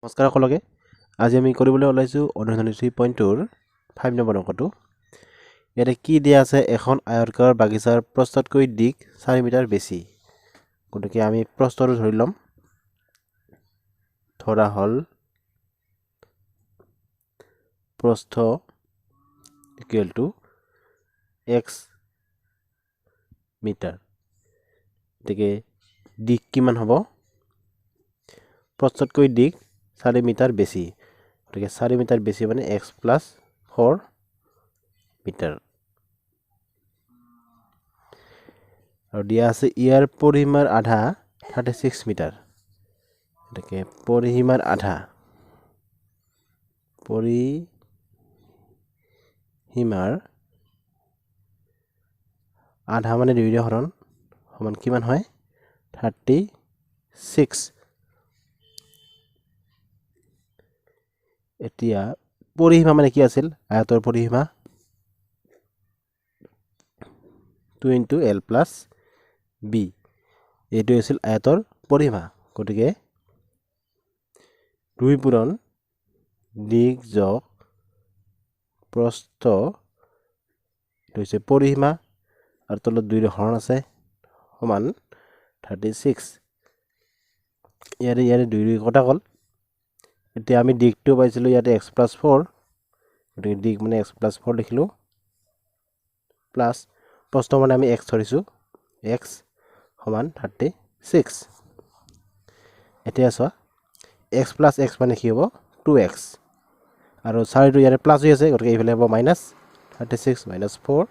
নমস্কাৰ সকলোকে। আজি আমি কৰিবলৈ ওলাইছোঁ অনুসন্ধানী 3.2ৰ 5 নম্বৰ অংকটো। ইয়াতে কি দিয়া আছে, এখন আয়তকাৰ বাগিচাৰ প্ৰস্থতকৈ দিশ 4 মিটাৰ বেছি। গতিকে আমি প্ৰস্থটো ধৰি ল'ম। ধৰা হ'ল প্ৰস্থ ইকুৱেল টু এক্স মিটাৰ। গতিকে দিশ কিমান হ'ব? প্ৰস্থতকৈ দিশ 4 মিটাৰ বেছি। গতিকে 4 মিটাৰ বেছি মানে এক্স প্লাছ 4 মিটাৰ। আৰু দিয়া আছে ইয়াৰ পৰিসীমাৰ আধা 36 মিটাৰ। গতিকে পৰিসীমাৰ আধা, পৰিসীমাৰ আধা মানে দুইৰে হৰণ সমান কিমান হয়? 36। এতিয়া পৰিসীমা মানে কি আছিল? আয়তৰ পৰিসীমা 2 ইণ্টু এল প্লাছ বি, এইটো আছিল আয়তৰ পৰিসীমা। গতিকে 2 পূৰণ দিশ যোগ প্ৰস্থ হৈছে পৰিসীমা আৰু তলত 2ৰ হৰণ আছে সমান 36। ইয়াৰে ইয়াৰে 2 2 কটা গ'ল। এতিয়া আমি দিশটো পাইছিলোঁ ইয়াতে এক্স প্লাছ 4। গতিকে দিশ মানে এক্স প্লাছ 4 লিখিলোঁ, প্লাছ প্ৰস্থ মানে আমি এক্স ধৰিছোঁ, এক্স সমান 36। এতিয়া চোৱা, এক্স প্লাছ এক্স মানে কি হ'ব? 2x। আৰু 4টো ইয়াতে প্লাছ হৈ আছে, গতিকে এইফালে হ'ব মাইনাছ 36 মাইনাছ 4।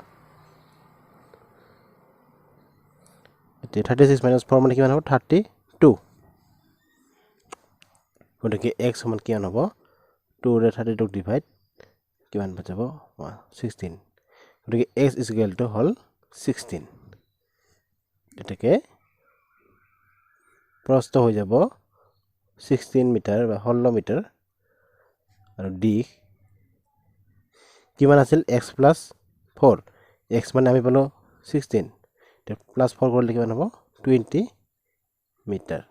এতিয়া 36 মাইনাছ 4 মানে কিমান হ'ব? 32। গতিকে এক্স সমান কিমান হ'ব? 2ৰে 32ক ডিভাইড কিমান যাব? 16। গতিকে এক্স ইকুৱেল টু হ'ল 16। গতিকে প্ৰস্থ হৈ যাব 16 মিটাৰ বা 16 মিটাৰ। আৰু দিশ কিমান আছিল? X plus 4। এক্স মানে আমি পালোঁ 16, এতিয়া প্লাছ 4 কৰিলে কিমান হ'ব? 20 মিটাৰ।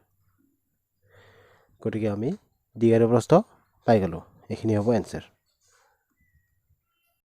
গতিকে আমি দিশ আৰু প্ৰস্থ পাই গ'লোঁ। এইখিনি হ'ব এনচাৰ।